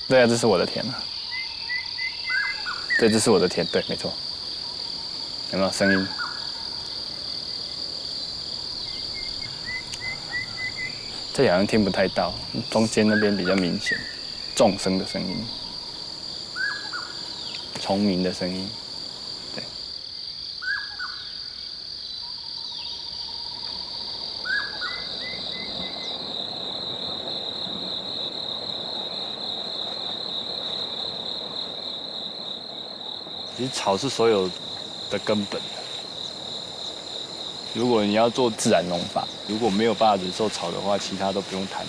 對啊，這是我的田啊。對，這是我的田，對，沒錯。有沒有聲音？這裡好像聽不太到，中間那邊比較明顯，眾聲的聲音，蟲鳴的聲音，對。其實草是所有的根本。如果你要做自然農法，如果沒有辦法忍受草的話，其他都不用談。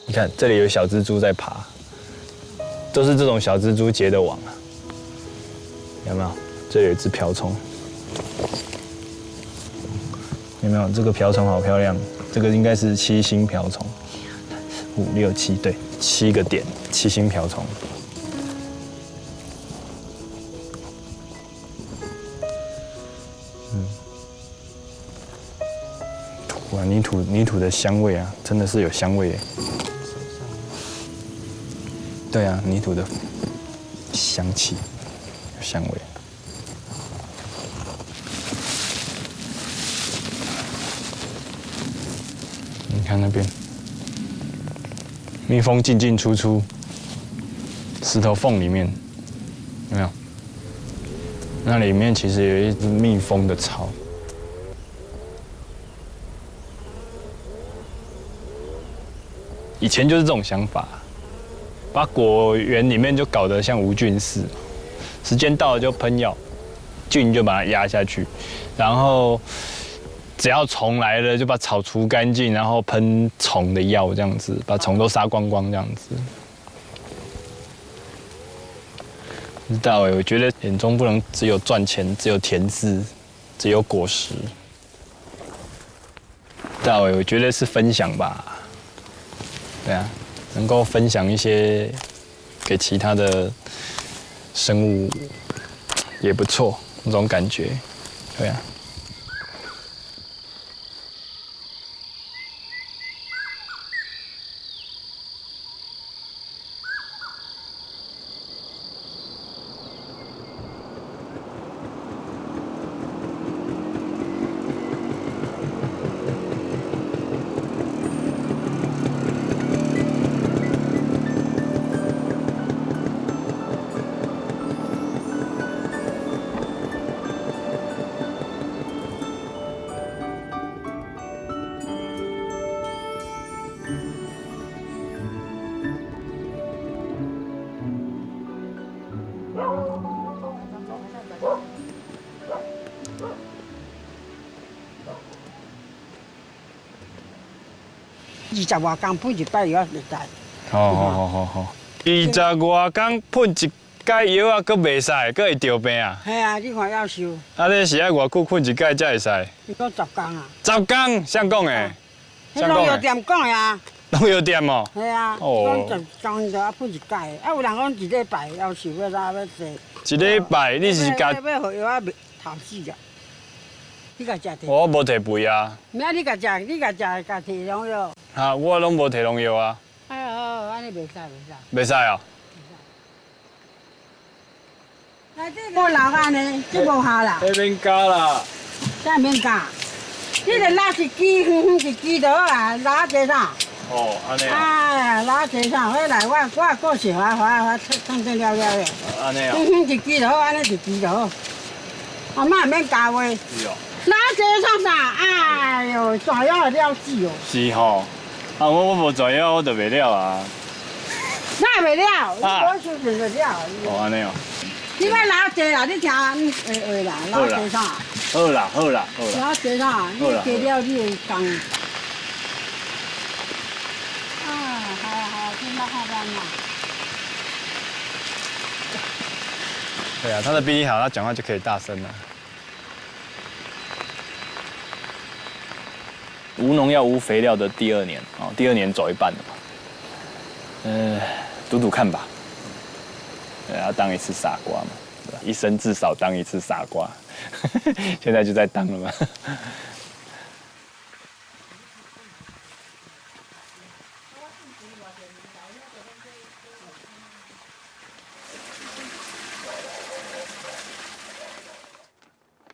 你看，這裡有小蜘蛛在爬，都是這種小蜘蛛結的網啊，有沒有？這裡有一隻瓢蟲，有沒有？這個瓢蟲好漂亮，這個應該是七星瓢蟲，5、6、7，對，7個點，七星瓢蟲。嗯，土啊，泥土的香味啊，真的是有香味耶。對啊，泥土的香氣、香味。你看那邊，蜜蜂進進出出，石頭縫裡面，有沒有？那裡面其實有一隻蜜蜂的巢。以前就是這種想法。把果園裡面就搞得像無菌室，時間到了就噴藥，菌就把它壓下去，然後只要蟲來了就把草除乾淨，然後噴蟲的藥，這樣子把蟲都殺光光，這樣子。不知道欸，我覺得眼中不能只有賺錢，只有田字，只有果實。不知道欸，我覺得是分享吧。對啊。能夠分享一些給其他的生物也不錯，那種感覺，對啊。 20外工噴一擺藥袂使。好好好好好。20外工噴一擺藥啊，閣袂使，閣會著病啊？嘿啊，你看夭壽。啊，你是愛偌久噴一擺才會使？伊講10工啊。10工，誰講的？彼農藥店講的啊。農藥店哦。嘿啊。講10工就愛噴一擺，啊有人講一禮拜夭壽欲哪欲濟。一禮拜你是共？欲予藥仔頭死啊！你共食？我無提肥啊。毋啊，你共食，你共食，共提農藥。啊，我攏無提農藥啊。哎呦，按呢袂使，袂使。袂使哦。來，這個老按呢，這無效啦。這免加啦。這免加。這個拉一支，遠遠一支就好啊，拉濟啥？哦，按呢。哎，拉濟啥？彼來我我顧想啊，我我唱了了的。按呢啊。遠遠一支就好，按呢一支就好。阿媽免加話。是哦。拉濟創啥？哎呦，蛇妖會了死哦。是吼。啊，我無蛇妖，我就袂了啊。哪會袂了？你無收錢就了。哦，按呢哦。你莫拉濟啦，你聽話啦，拉濟啥？好啦好啦好啦。食濟啦，你加了你會講。啊，係啊係啊，真係好難啊。對啊，他的鼻音好，他講話就可以大聲了。無農藥、無肥料的第二年哦，第二年走一半了嘛。賭賭看吧。對，要當一次傻瓜嘛，一生至少當一次傻瓜。現在就在當了嘛。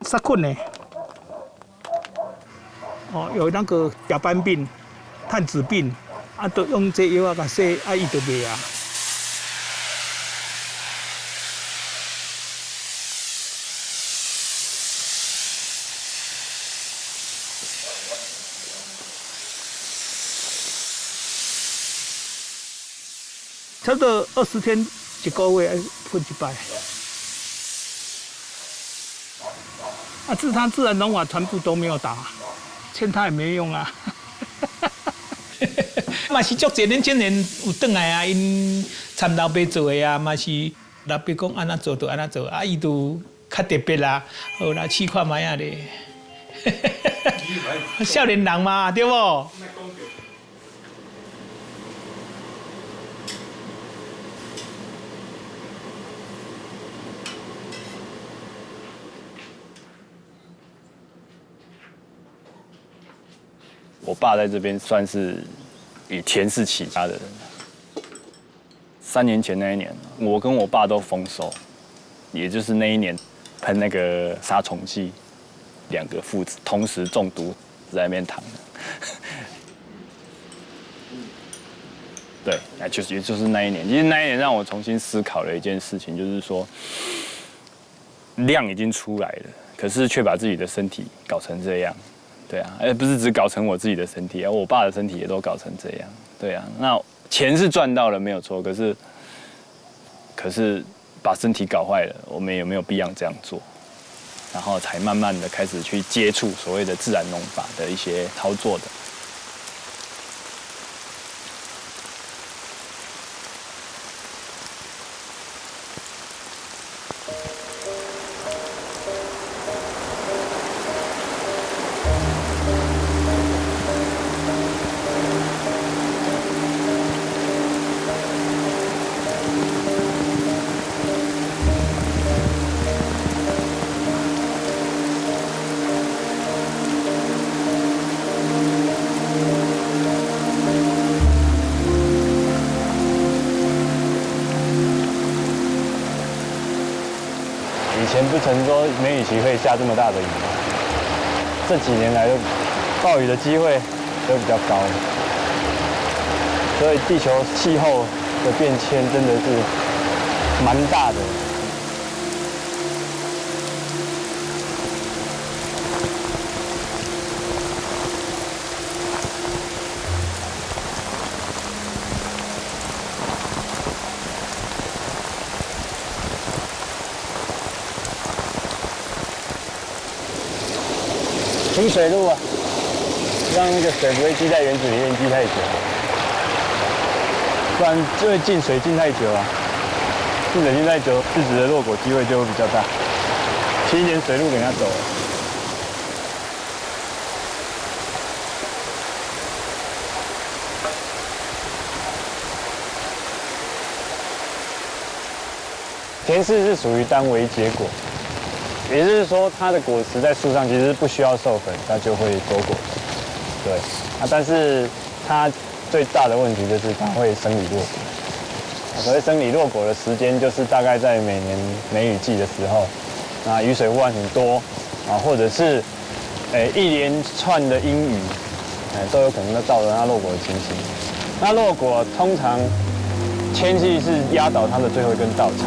殺菌呢？哦，有那個甲斑病、炭疽病，啊，都用這藥仔共洗，啊，伊就袂啊。差不多20天一個月愛噴一擺。啊，自他自然農法全部都沒有打，勸他也沒用啊。嘛是足濟年輕人有轉來啊，𪜶參老爸做的啊，嘛是老爸講按怎做就按怎做，啊，伊就較特別啦，好啦，試看覓仔咧。少年人嘛，對無？我爸在這邊算是以田氏起家的人。3年前那一年，我跟我爸都豐收，也就是那一年噴那個殺蟲劑，兩個父子同時中毒在那邊躺。對，就是也就是那一年，其實那一年讓我重新思考了一件事情，就是說量已經出來了，可是卻把自己的身體搞成這樣。對啊，而不是只搞成我自己的身體啊，我爸的身體也都搞成這樣。對啊，那錢是賺到了沒有錯，可是把身體搞壞了，我們有沒有必要這樣做？然後才慢慢的開始去接觸所謂的自然農法的一些操作的。以前不曾說梅雨期會下這麼大的雨，這幾年來的暴雨的機會都比較高，所以地球氣候的變遷真的是蠻大的。清水路啊，讓那個水不會積在園子裡面積太久，不然就會進水進太久啊。進水進太久，柿子的落果機會就會比較大。清一點水路給它走。甜柿是屬於單維結果。也就是說，它的果實在樹上其實不需要授粉，它就會多果子。對啊，但是它最大的問題就是它會生理落果。所謂生理落果的時間，就是大概在每年梅雨季的時候，那雨水忽然很多啊，或者是一連串的陰雨，都有可能造成它落果的情形。那落果通常天氣是壓倒它的最後一根稻草。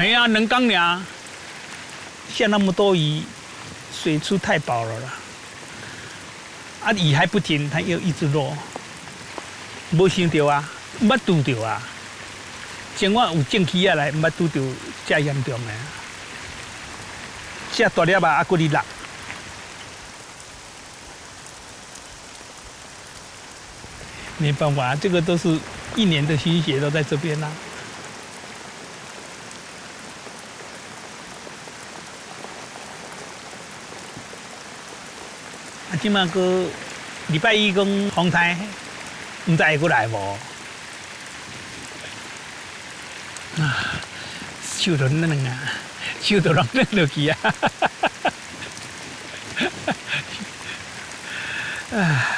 哎呀，2工爾，下那麼多雨，水出太飽了啦。啊，雨還不停，它又一直落，無想著啊，毋捌拄著啊。前我有種起仔來，毋捌拄著遮嚴重的。遮大粒啊，啊，閣咧落。沒辦法，這個都是一年的心血都在這邊啦。啊，這馬閣禮拜一講風颱，毋知會閣來無？啊，手都軟啊，手都攏軟落去啊！啊。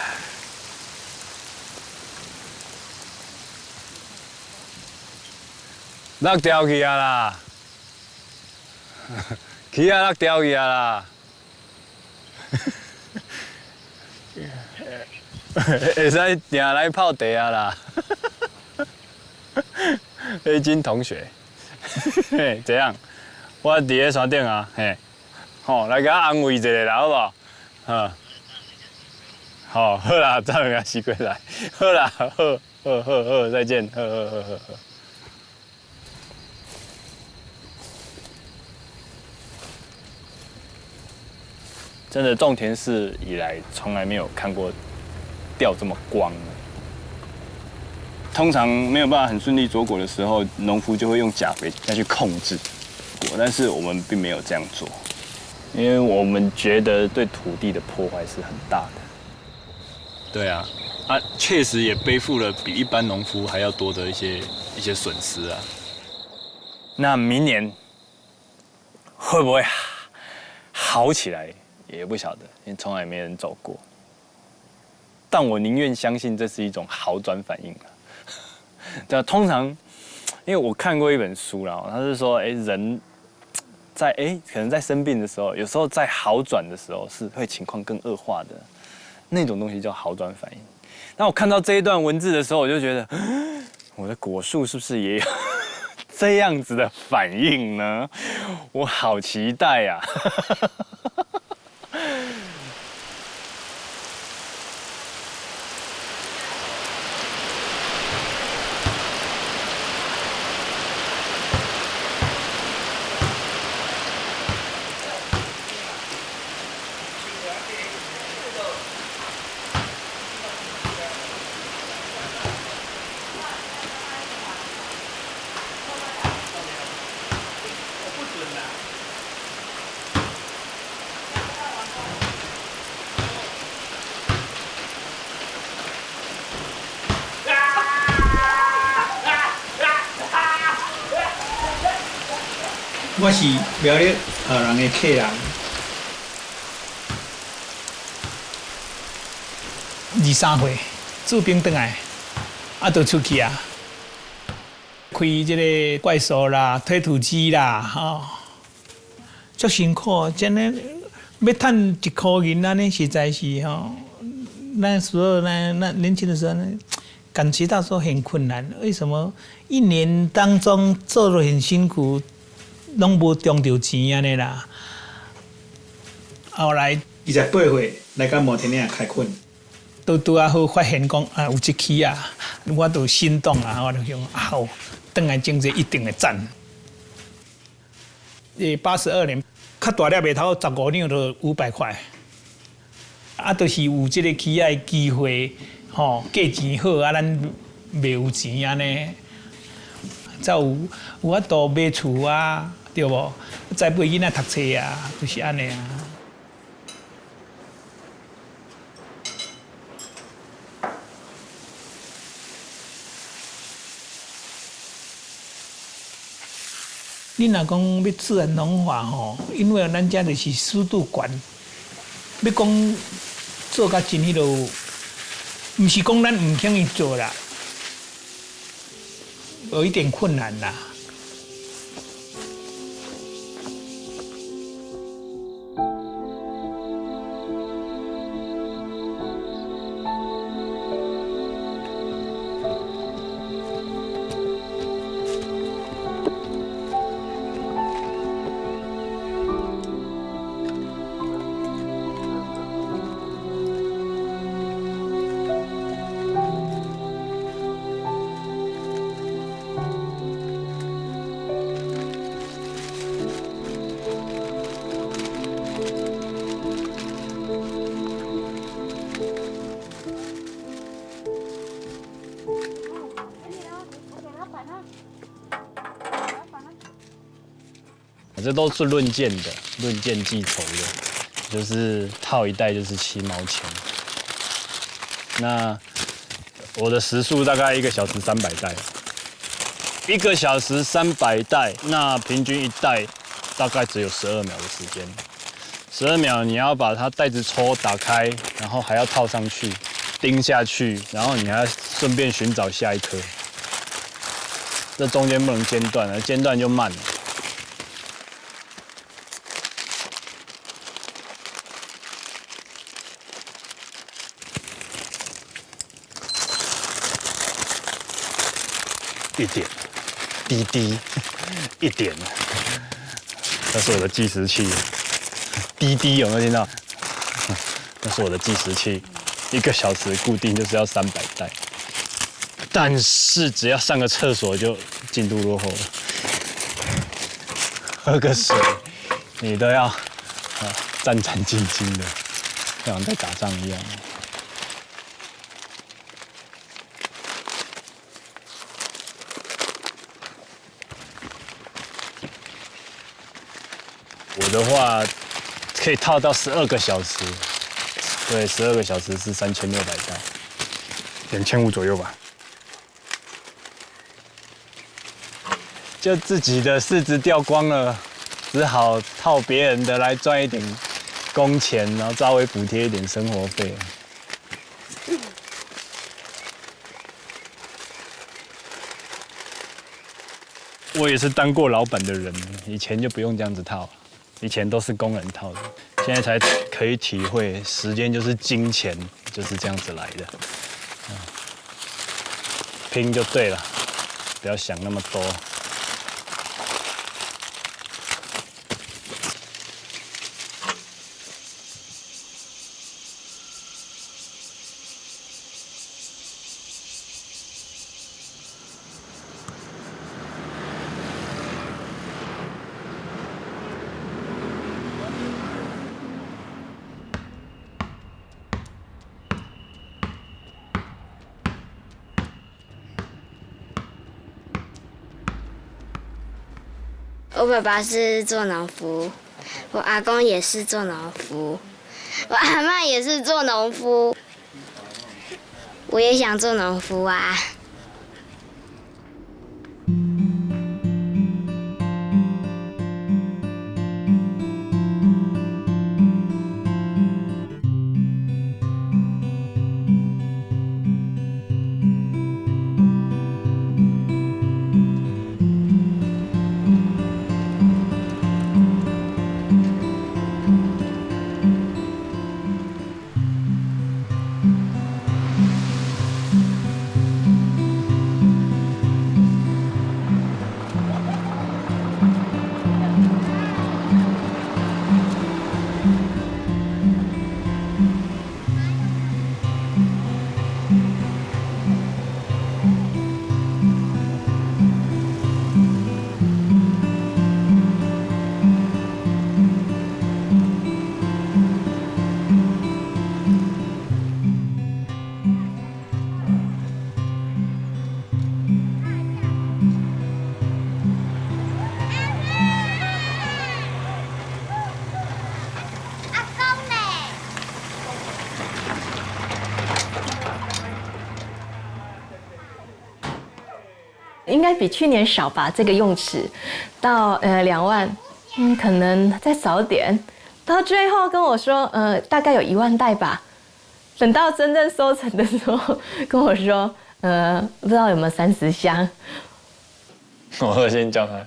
落掉去啊啦！起啊，落掉去啊啦！會使定來泡茶啊啦！黑金同學，嘿，怎樣？我佇咧山頂啊，嘿，吼，來共我安慰一下啦，好無？嗯，好，好啦，早兩時過來，好啦，好，好，好，好，再見，好好好好好。真的種田事以來，從來沒有看過掉這麼光。通常沒有辦法很順利坐果的時候，農夫就會用鉀肥再去控制果，但是我們並沒有這樣做，因為我們覺得對土地的破壞是很大的。對啊，啊，確實也背負了比一般農夫還要多的一些損失啊。那明年會不會好起來？也不曉得，因為從來沒人走過。但我寧願相信這是一種好轉反應。對，通常，因為我看過一本書啦，他是說，人在可能在生病的時候，有時候在好轉的時候是會情況更惡化的，那種東西叫好轉反應。那我看到這一段文字的時候，我就覺得，我的果樹是不是也有這樣子的反應呢？我好期待呀！我是苗栗后人的客人，23歲，駐兵轉來，啊，就出去啊，開這個怪獸啦、推土機啦，吼，足辛苦，真的欲趁一箍銀按呢，實在是吼，那時候那年輕的時候呢，感覺到說很困難。為什麼一年當中做得很辛苦？攏無賺著錢按呢啦。後來28歲來到摩天嶺開墾，拄拄仔好發現講啊有這起啊，我就心動啊，我就想啊好，轉來種這一定會賺。82年，較大粒麥頭15兩就500塊，啊，就是有這個起仔的機會，吼，價錢好啊，咱賣有錢按呢，才有法度買厝啊。對無？栽培囡仔讀冊啊，就是按呢啊。你若講欲自然農法吼，因為咱遮就是濕度懸，欲講做甲真彼落，毋是講咱毋肯去做啦，有一點困難啦。這都是論件的，論件計酬的，就是套一袋就是7毛錢。那我的時速大概一個小時三百袋，一個小時三百袋，那平均一袋大概只有12秒的時間。12秒你要把它袋子抽打開，然後還要套上去，釘下去，然後你還要順便尋找下一顆。這中間不能間斷了，間斷就慢了。一點，滴滴，一點，這是我的計時器。滴滴有沒有聽到？那是我的計時器，一個小時固定就是要300袋。但是只要上個廁所就進度落後了，喝個水你都要戰戰兢兢的，像在打仗一樣。我的話可以套到12個小時，對，12個小時是3600袋，2500左右吧。就自己的柿子掉光了，只好套別人的來賺一點工錢，然後稍微補貼一點生活費。我也是當過老闆的人，以前就不用這樣子套，以前都是工人套的，現在才可以體會時間就是金錢，就是這樣子來的。拼就對了，不要想那麼多。我爸爸是做農夫，我阿公也是做農夫，我阿嬤也是做農夫，我也想做農夫啊。應該比去年少吧？這個用詞，到2萬，可能再少點。到最後跟我說，大概有1萬袋吧。等到真正收成的時候，跟我說，不知道有沒有30箱。我會先叫他，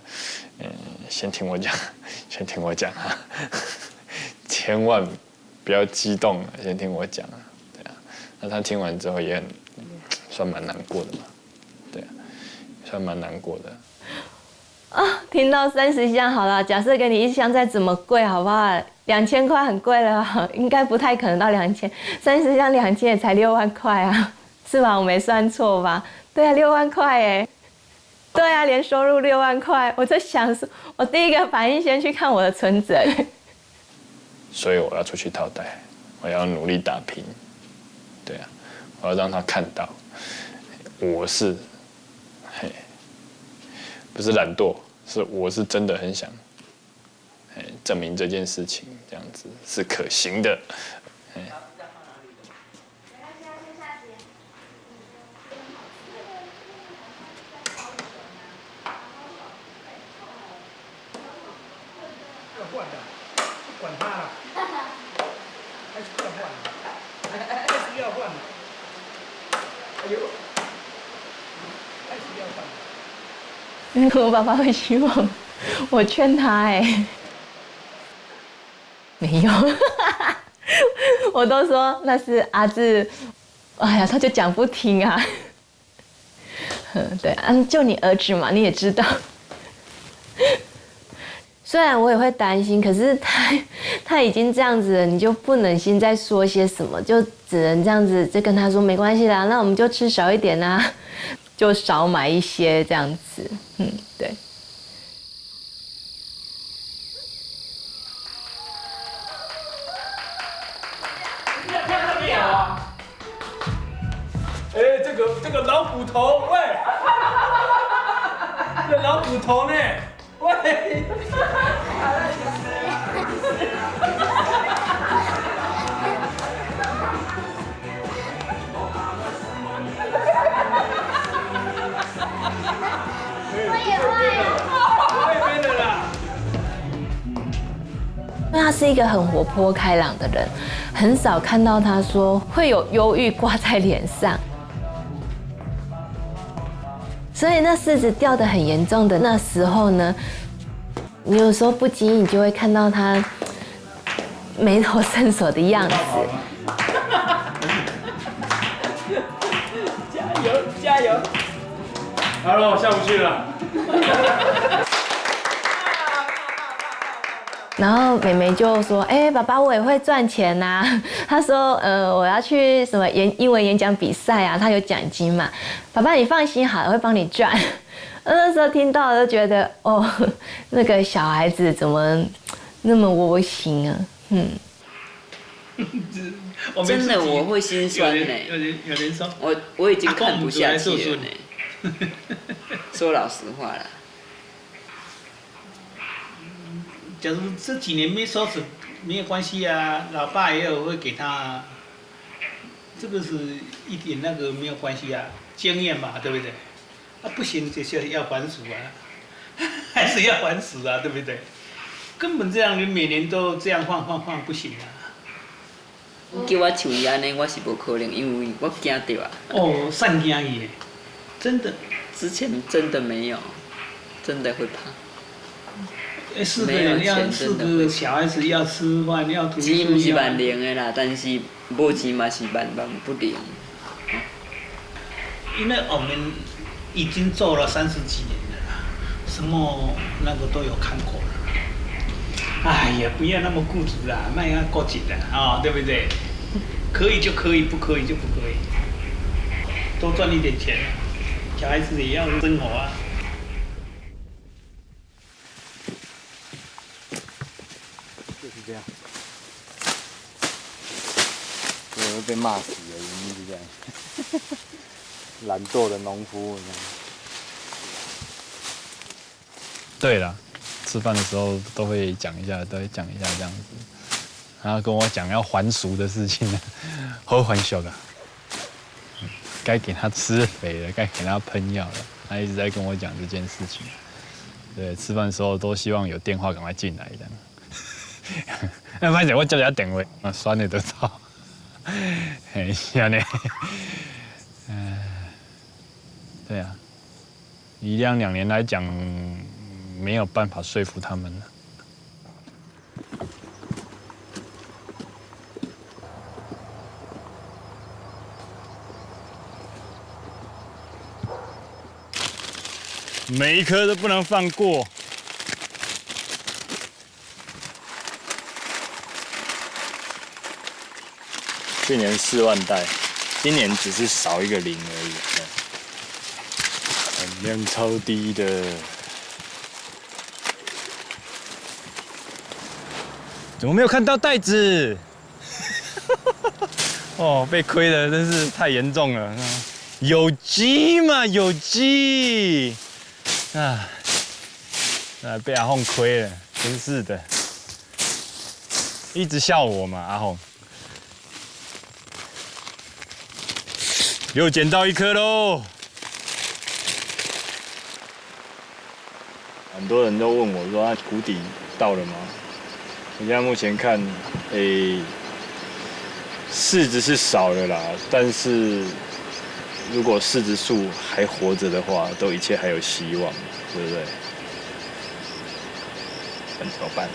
先聽我講，先聽我講啊，千萬不要激動，先聽我講啊，對啊。那他聽完之後也很算蠻難過的嘛，對啊。算蠻難過的啊！聽到30箱好了，假設給你一箱再怎麼貴，好不好？2000塊很貴了，應該不太可能到2000。30箱2000也才6萬塊啊，是吧？我沒算錯吧？對啊，6萬塊哎，對啊，年收入6萬塊，我就想說，我第一個反應先去看我的存摺。所以我要出去套袋，我要努力打拼，對啊，我要讓他看到我是。嘿，不是懶惰，是我是真的很想证明这件事情，这样子是可行的。要换的，不管他了，还是要换，还是要换。哎呦，还是要换。因为我爸爸会希望我劝他，哎，没有，我都说那是阿志，哎呀，他就讲不听啊。对，嗯，就你儿子嘛，你也知道。虽然我也会担心，可是他已经这样子了，你就不忍心再说些什么，就只能这样子就跟他说没关系啦，那我们就吃少一点啦，就少买一些这样子，嗯，对。哎，这个老骨头，喂，这老骨头呢？喂。我也会。因为他是一个很活泼开朗的人，很少看到他说会有忧郁挂在脸上。所以那柿子掉得很严重的那时候呢，你有时候不经意你就会看到他眉头深锁的样子。加油加油！好了，我下不去了。然后妹妹就说：“哎，爸爸，我也会赚钱呐。”她说：“我要去什么英文演讲比赛啊，他有奖金嘛。爸爸，你放心好了，会帮你赚。”那时候听到就觉得，哦，那个小孩子怎么那么窝心啊？嗯。真的我会心酸呢。有人说，我已经看不下去了呢。说老实话啦。假如这几年没收成，没有关系啊，老爸也有会给他，这个是一点那个没有关系啊，经验嘛，对不对？啊，不行就是要还俗啊，还是要还俗啊，对不对？根本这样，你每年都这样换换换不行啊。叫我像伊按呢，我是无可能，因为我惊著啊。哦，善惊伊，真的。之前真的没有，真的会怕。四个人要四个小孩子要吃饭要读书。钱毋是万能的啦，但是无钱嘛是万万不能。因为我们已经做了30几年了啦，什么那个都有看过了。哎呀，不要那么固执啦，莫遐固执啦，啊，对不对？可以就可以，不可以就不可以。多赚一点钱，小孩子也要生活啊。就是这样，我会被骂死的原因是这样，懒惰的农夫。对了，吃饭的时候都会讲一下，都会讲一下这样子，然后跟我讲要还俗的事情，好还俗啊！该给他吃肥了，该给他喷药了，他一直在跟我讲这件事情。对，吃饭的时候都希望有电话赶快进来这样。那歹势，我接一下电话，啊，酸的都走。嘿，是按呢。对啊，一两两年来讲，没有办法说服他们了。每一颗都不能放过。去年4万袋，今年只是少一个0而已，产量超低的。怎么没有看到袋子？哦，被亏的真是太严重了。有机嘛，有机啊，那被阿凤亏了，真是的。一直笑我嘛，阿紅。又撿到一顆嘍！很多人都問我說：“啊，谷底到了嗎？”我現在目前看，欸，柿子是少了啦，但是如果柿子樹還活着的話，都一切還有希望，對不對？那怎麼辦？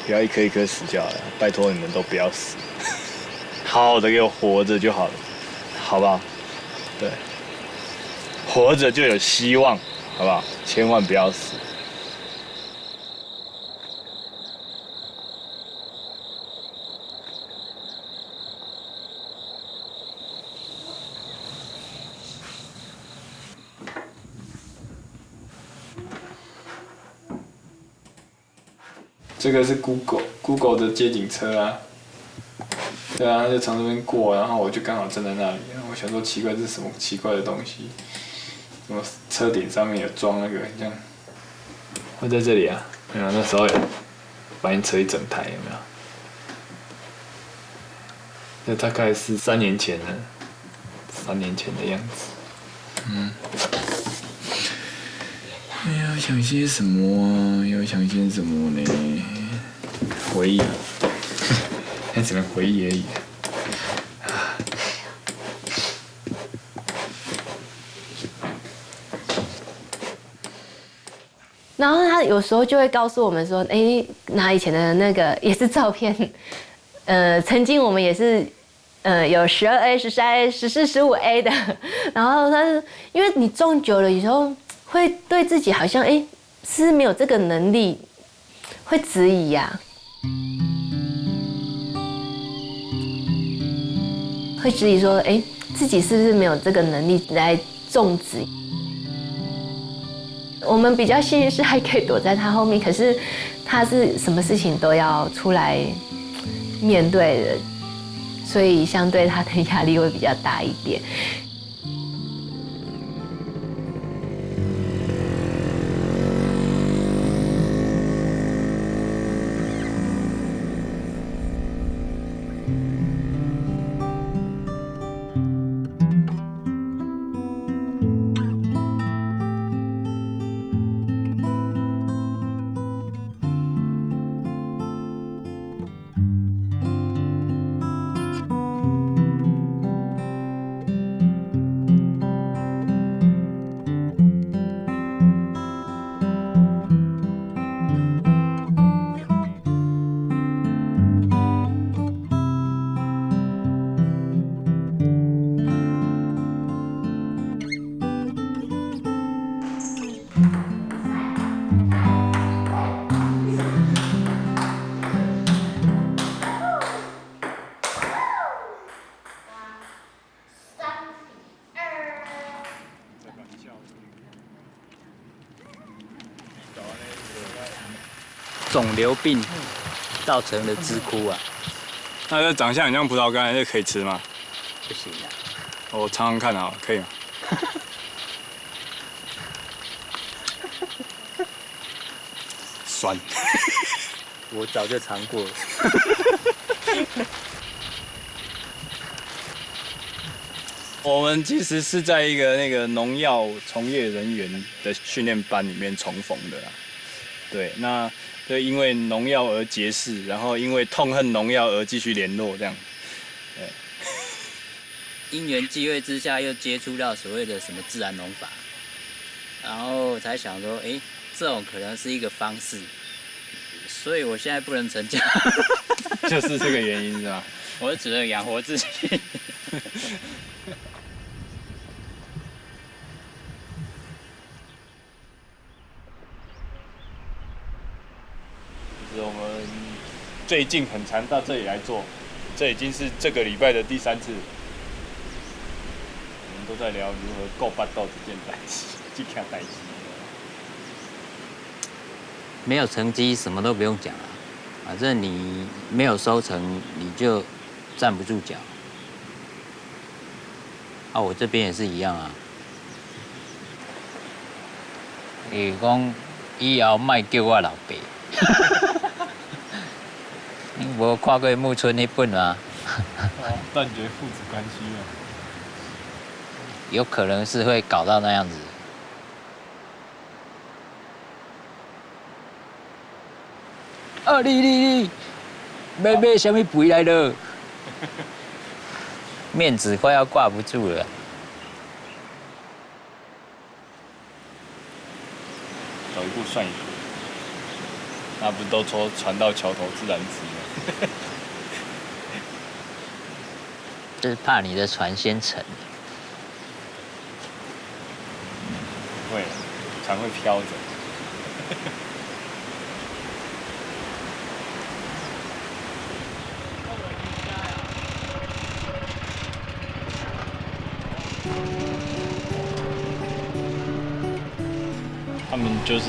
不要一顆一顆死掉了，拜託你們都不要死，好好的給我活着就好了，好不好？對，活着就有希望，好不好？千萬不要死。這個是 Google 的街景車啊，對啊，就從這邊過，然後我就剛好站在那裡，我想說奇怪，這是什麼奇怪的東西？怎麼車頂上面有裝那個這樣？會在這裡啊？沒有，那時候有反應車一整台，有沒有？這大概是3年前了，3年前的樣子。嗯。哎呀，想些什麼啊？又想些什麼呢？回憶，那只能回憶而已。然後他有時候就會告訴我們說：“哎，拿以前的那個也是照片，曾經我們也是，有12A、13A、14、15A 的。然後他是因為你種久了以後，會對自己好像哎是沒有這個能力，會質疑呀。”會質疑說：“哎，自己是不是沒有這個能力來種植？”我們比較幸運是還可以躲在他後面，可是他是什麼事情都要出來面對的，所以相對他的壓力會比較大一點。肿瘤病造成的枝枯啊，那這長相很像葡萄乾，這可以吃嗎？不行啊，我嘗嘗看啊，可以嗎？酸，我早就嘗過了。我們其實是在一個那個農藥從業人員的訓練班裡面重逢的啦。對，那就因為農藥而結識，然後因為痛恨農藥而繼續聯絡，這樣。對。因緣際會之下，又接觸到所謂的什麼自然農法，然後才想說，哎，這種可能是一個方式，所以我現在不能成家，就是這個原因是吧？我只能養活自己。我們最近很常到這裡來做，這已經是這個禮拜的第3次。我們都在聊如何顧腹肚這件代誌，這件代誌。沒有成績，什麼都不用講啊，反正你沒有收成，你就站不住腳。啊，我這邊也是一樣啊。伊講以後莫叫我老爸。無看過木村彼本嗎？斷絕父子關係啊！有可能是會搞到那樣子。啊！你欲買啥物肥來了？面子快要掛不住了。走一步算一步，那不都說船到橋頭自然直嗎？就是怕你的船先沉。不會，船會飄着。他們就是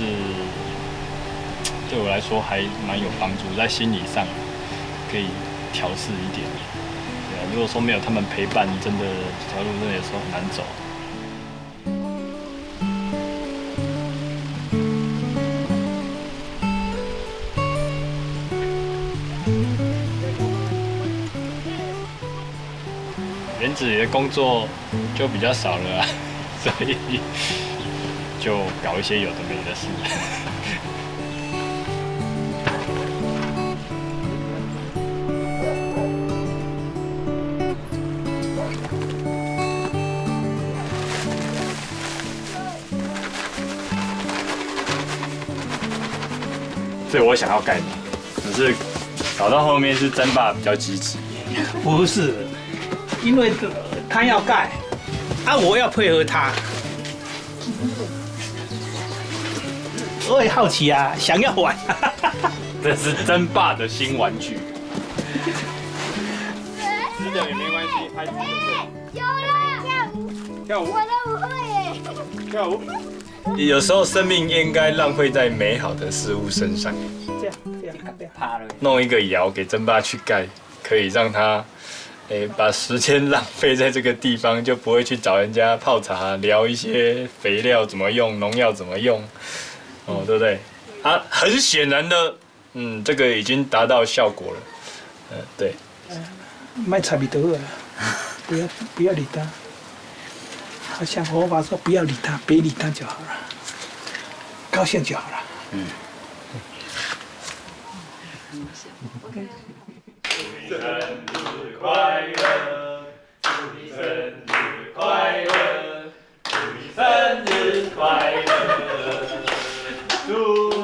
對我來說還蠻有幫助，在心理上可以調適一點。對啊，如果說沒有他們陪伴，真的這條路真的有時候很難走。園子裡的工作就比較少了啊，所以就搞一些有的沒的事。所以我想要蓋嘛，可是搞到後面是曾爸比較積極。不是，因為他要蓋，啊，我要配合他。我也好奇啊，想要玩。這是曾爸的新玩具。直的也沒關係，拍直的。有了，跳舞。跳舞。我都不會耶。跳舞。有時候生命應該浪費在美好的事物身上。這樣，這樣，這樣。弄一個窯給曾爸去蓋，可以讓他，把時間浪費在這個地方，就不會去找人家泡茶，聊一些肥料怎麼用，農藥怎麼用，哦，對不對？啊，很顯然的，這個已經達到效果了，對。莫插伊就好了，不要理他。好像佛法說不要理他，別理他就好了，高興就好了。嗯。生日快樂，祝你生日快樂，祝你生日快樂，祝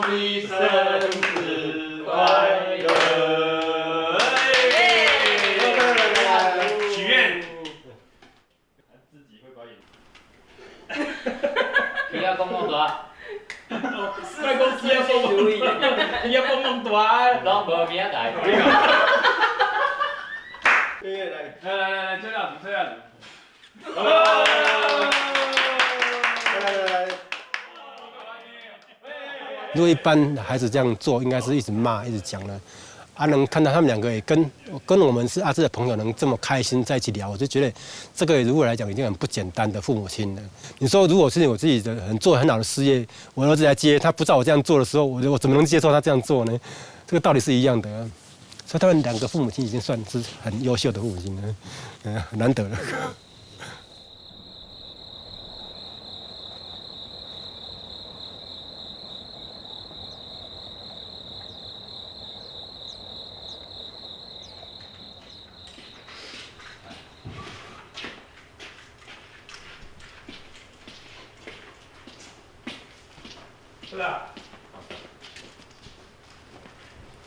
你生日快樂。許願。自己會表演。不要講夢大。外公司要幫忙，你要幫忙大，攏無名來。來來來來，吹蠟燭，吹蠟燭。來來來。如果一般孩子這樣做，應該是一直罵、一直講了。啊，能看到他們兩個也跟我們是阿志的朋友，能這麼開心在一起聊，我就覺得這個如果來講已經很不簡單的父母親了。你說如果是我自己的很做很好的事業，我兒子來接，他不知道我這樣做的時候，我怎麼能接受他這樣做呢？這個道理是一樣的。所以他們兩個父母親已經算是很優秀的父母親了，很難得了。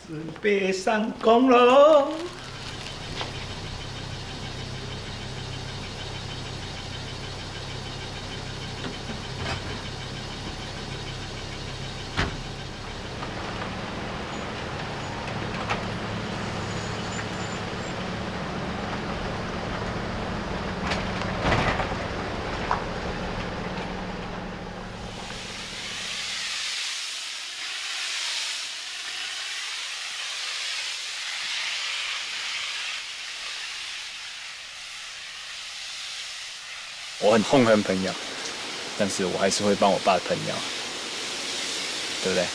準備上工囉！我很痛恨噴藥，但是我還是會幫我爸噴藥，對不對？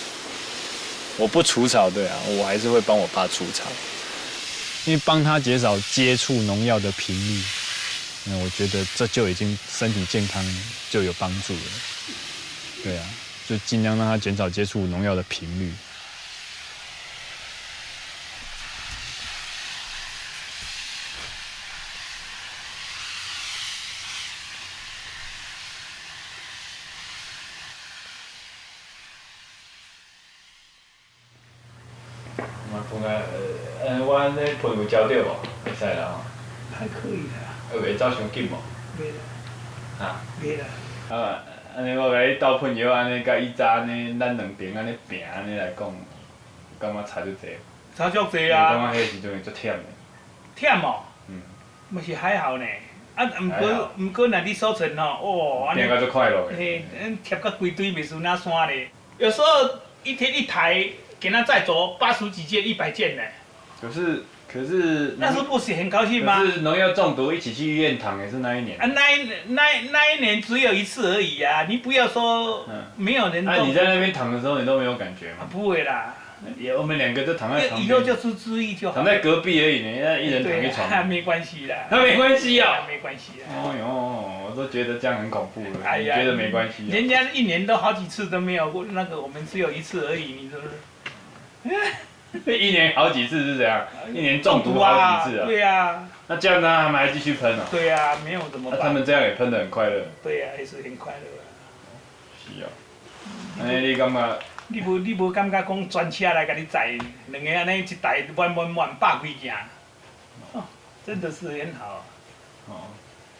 我不除草，對啊，我還是會幫我爸除草。因為幫他減少接觸農藥的頻率，那我覺得這就已經身體健康就有幫助了。對啊，就盡量讓他減少接觸農藥的頻率。我按呢噴有澆著無？會使啦吼。還可以啦。會走傷緊無？袂啦。啊？袂啦。啊，按呢我共你鬥噴藥，按呢佮以早按呢，咱兩爿按呢拚按呢來講，感覺差足濟。差足濟啊！感覺彼時陣會足忝的。忝哦。嗯。嘛是還好呢，啊，毋過，若你收成吼，哦，拚甲足快樂的。嘿，貼甲規堆袂輸那山咧。有時候一天一台，給他載走80幾件、100件呢。可是，那時不是很高興嗎？可是農藥中毒一起去醫院躺也是那一年。啊，那一年只有一次而已啊！你不要說沒有人。那你在那邊躺的時候，你都沒有感覺嗎？不會啦。也我們兩個都躺在床邊。以後就是注意就好。躺在隔壁而已呢，那一人躺一床。沒關係啦。那沒關係啊。沒關係啦。哎呦，我都覺得這樣很恐怖了。哎呀，你覺得沒關係？人家一年都好幾次都沒有過，那個我們只有一次而已，你說是？一年好幾次是怎樣？一年中毒好幾次啊？對啊。那這樣呢？他們還繼續噴哦？對啊，沒有怎麼辦？那他們這樣也噴得很快樂。對啊，也是很快樂啊。是哦。哎，你感覺？你無感覺講專車來共你載，兩个按呢一台滿滿滿百幾件，哦，真的是很好。哦，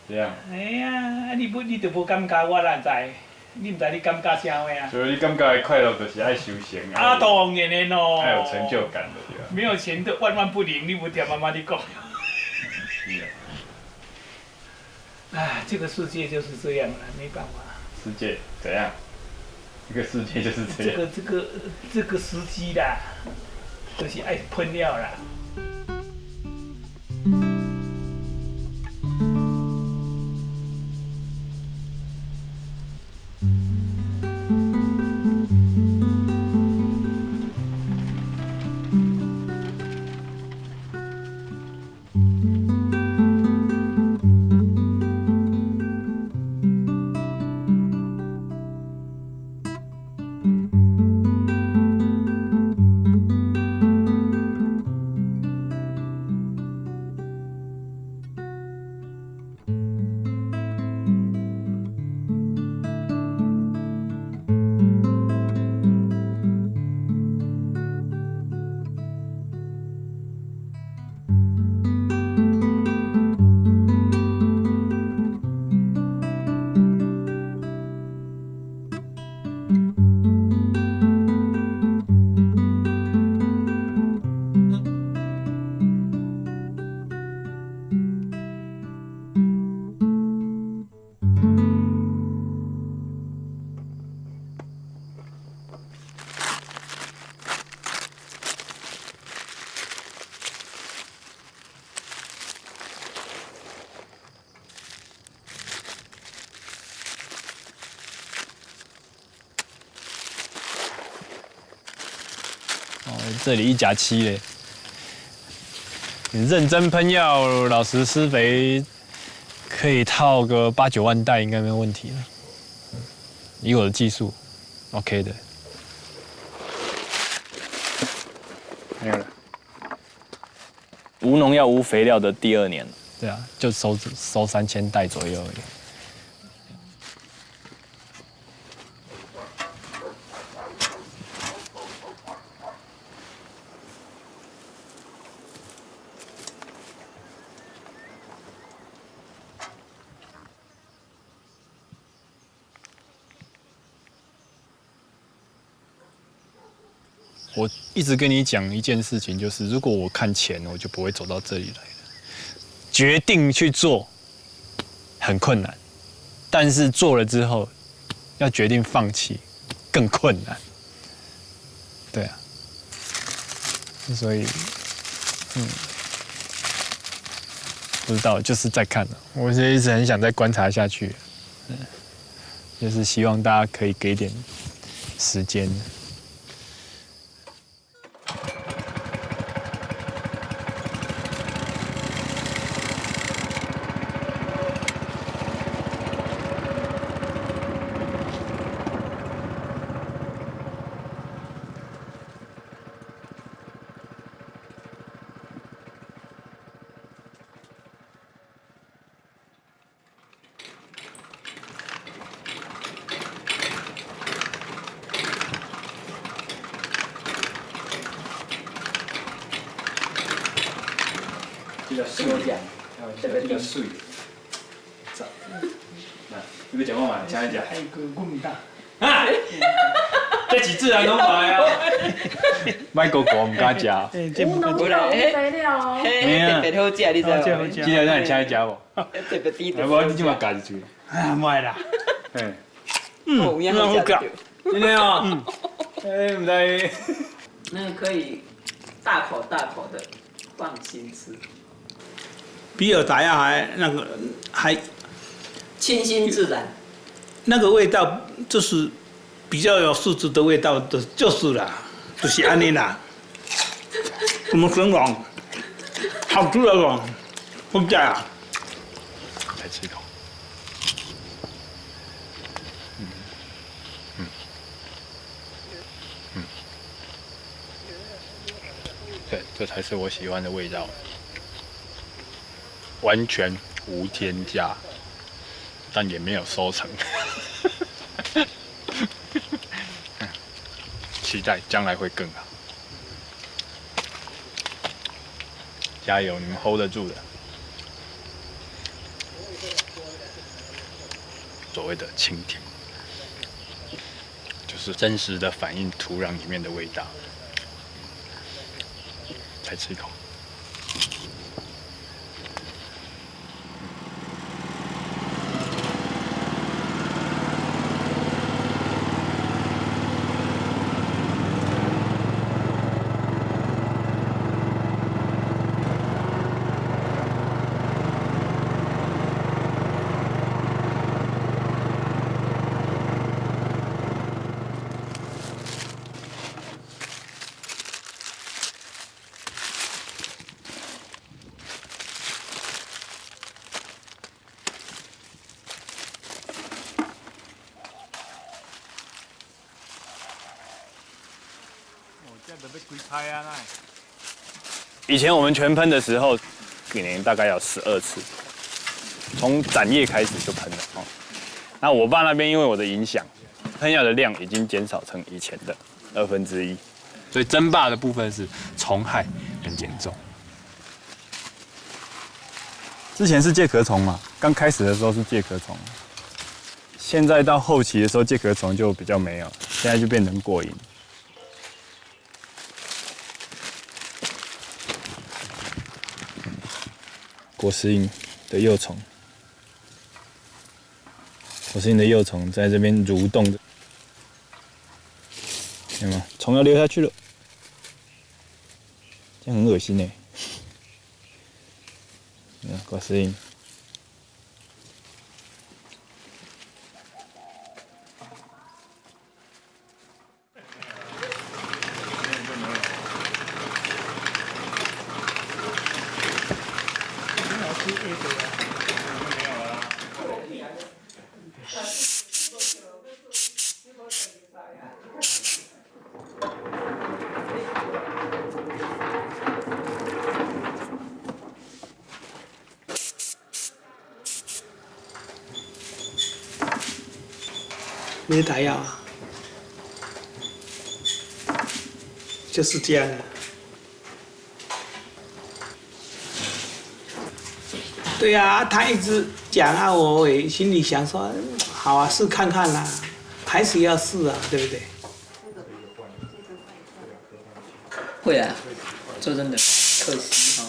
這樣。哎呀，你就無感覺，我哪知？你毋知你感覺啥物啊？所以你感覺的快樂就是愛修行啊，當然的咯。愛有成就感的對吧？沒有錢都萬萬不靈，你無聽媽媽你講。是啊。哎，這個世界就是這樣了，沒辦法。世界怎樣？這個世界就是這樣。這個司機啦，就是愛噴藥啦。這裡1甲7嘞，你認真噴藥，老實施肥，可以套個8、9萬袋，應該沒有問題了。以我的技術，OK 的。沒有了。無農藥、無肥料的第二年。對啊，就收3000袋左右而已。我一直跟你講一件事情，就是如果我看錢，我就不會走到這裡來了。決定去做很困難，但是做了之後，要決定放棄更困難。對啊，所以，不知道，就是在看。我是一直很想再觀察下去，就是希望大家可以給點時間。較水，特別較水。你欲食看覓，請你食。哎哥，我毋敢。啊！這是自然農法呀。麥哥哥毋敢食。無農藥無肥料哦。特別好食，你知無？這個咱會請你食無？特別甜。無，你這馬咬一喙。啊，無愛啦。嗯，好食。真的哦。嗯。哎，毋知。那個可以大口大口的放心吃。比爾達亞還那個還清新自然，那個味道就是比較有樹脂的味道的，就是啦，就是按呢啦。怎麼形容？好吃了，好食啊！再吃一口。對，這才是我喜歡的味道，完全無添加，但也沒有收成。期待將來會更好，加油，你們 hold 得住的。所謂的清甜，就是真實的反映土壤裡面的味道。再吃一口。以前我們全噴的時候，一年大概要12次，從展葉開始就噴了哦。那我爸那邊因為我的影響，噴藥的量已經減少成以前的1/2，所以爭霸的部分是蟲害很嚴重。之前是介殼蟲嘛，剛開始的時候是介殼蟲，現在到後期的時候介殼蟲就比較沒有，現在就變成果蠅。果實蠅的幼蟲，果實蠅的幼蟲在這邊蠕動着，有沒有？蟲要溜下去了，這樣很噁心呢。你看果實蠅。沒打藥啊，就是這樣啊。對啊，他一直講啊，我也心裡想說，好啊，試看看啦，還是要試啊，對不對？會啊，說真的，可惜哈。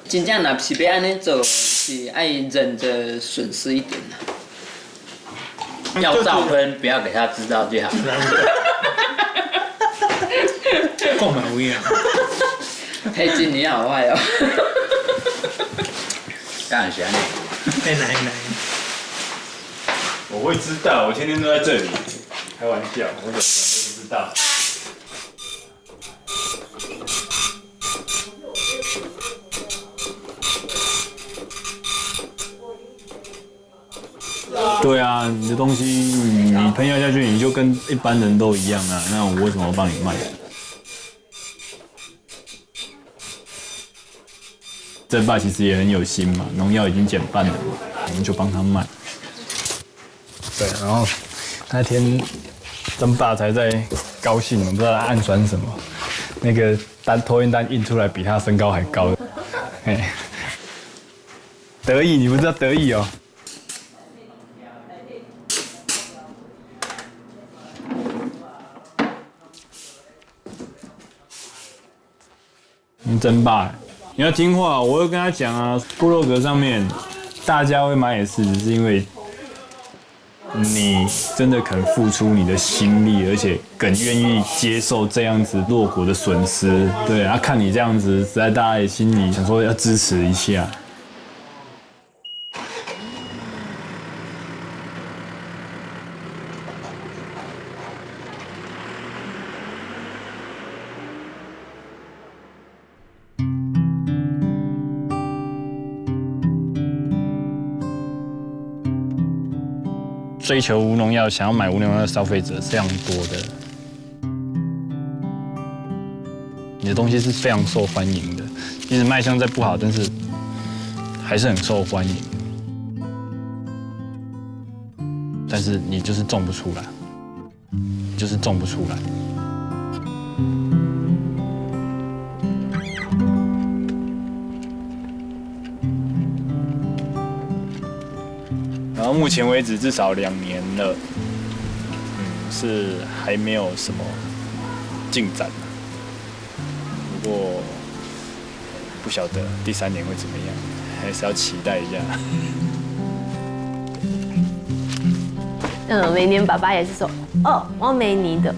真正若是欲按呢做，是愛忍著損失一點啦。要照噴，不要給他知道就好。講嘛有影。黑金你好壞哦。幹啥呢？來來來。我會知道，我天天都在這裡。開玩笑，我怎麼可能會不知道？對啊，你的東西你噴藥下去，你就跟一般人都一樣啊。那我為什麼幫你賣？這爸其實也很有心嘛，農藥已經減半了嘛，我們就幫他賣。對，然後那天曾爸才在高興，我不知道他暗算什麼，那個單托運單印出來比他身高還高，嘿。得意，你不知道得意哦。你真霸，你要听话。我会跟他讲啊，部落格上面大家会买也是，只是因为你真的肯付出你的心力，而且更愿意接受这样子落果的损失。对啊，看你这样子，实在大家也心里想说要支持一下。追求无农药、想要买无农药的消费者是非常多的，你的东西是非常受欢迎的，即使卖相再不好，但是还是很受欢迎。但是你就是种不出来，就是种不出来。然后目前为止至少2年了，是还没有什么进展。不过不晓得第3年会怎么样，还是要期待一下。每年爸爸也是说，哦，我没你的，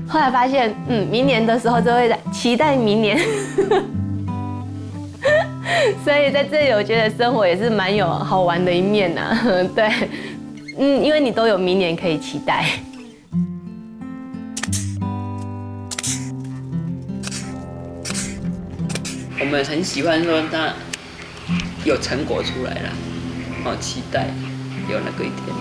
后来发现，明年的时候就会在期待明年。所以在这里，我觉得生活也是蛮有好玩的一面呐。对，因为你都有明年可以期待。我们很喜欢说他有成果出来了，好期待有那个一天。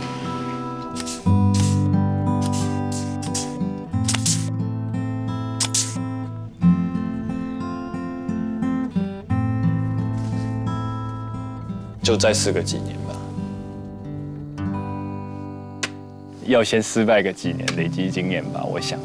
就再试个几年吧，要先失败个几年，累积经验吧，我想。